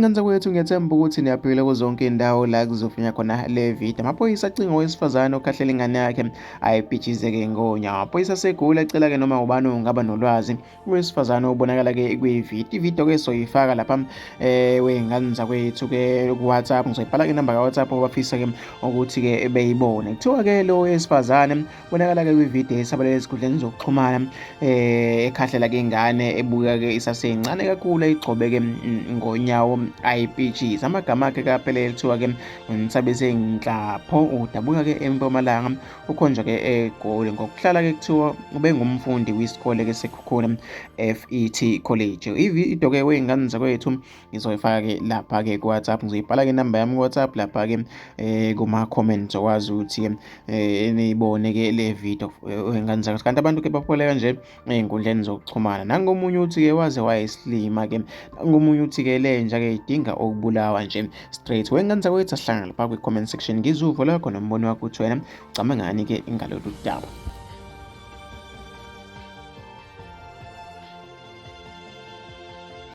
Wengane zakwethu ngiyathemba ukuthi niyaphila kuzonke indawo la kuzofinya khona le video. Amaphoyisa acinga owesifazane okhahlela ingane yakhe ayipitshize-ke ngonyawo. Amaphoyisa asegula ecela-ke noma ubani ongaba nolwazi owesifazane obonakala-ke kwividiyo. Ividiyo-ke soyifaka lapha wey'ngane zakwethu-ke ku-WhatsApp. Ngizoyibhala-ke inamba ka-WhatsApp obafisa-ke ukuthi-ke beyibone. Kuthiwa-ke lo wesifazane ubonakala-ke kwividiyo esabalele ezinkundleni zokuxhumana ekhahlela-ke ingane ebuka-ke isasencane kakhulu ayigcobe-ke ngonyawo eyipitshiza. Amagama akhe kaphelele kuthiwa-ke uNtshabise Nhlapho, udabuka-ke eMpumalanga, ukhonjwa-ke eGoli. Ngokuhlala-ke kuthiwa ubengumfundi wesikole-ke seKhukhuna FET College. Ividiyo-ke wey'ngane zakwethu ngizoyifaka-ke lapha-ke ku-WhatsApp. Ngizoyibhala-ke inamba yami ku-WhatsApp lapha-ke kuma-comments okwazi ukuthi-ke niyibone-ke le video wey'ngane zakwethu. Kanti abantu-ke bafoleka nje ey'nkundleni zokuxhumana. Nangomunye uthi-ke waze wayesilima-ke, nangomunye uthi-ke le nja-ke idinga ukubulawa nje straight. Wengane zakwethu asihlangane lapha kwi-comment section ngizwe uvo lakho nombono wakho ukuthi wena ucabanga ngani-ke ngalolu daba.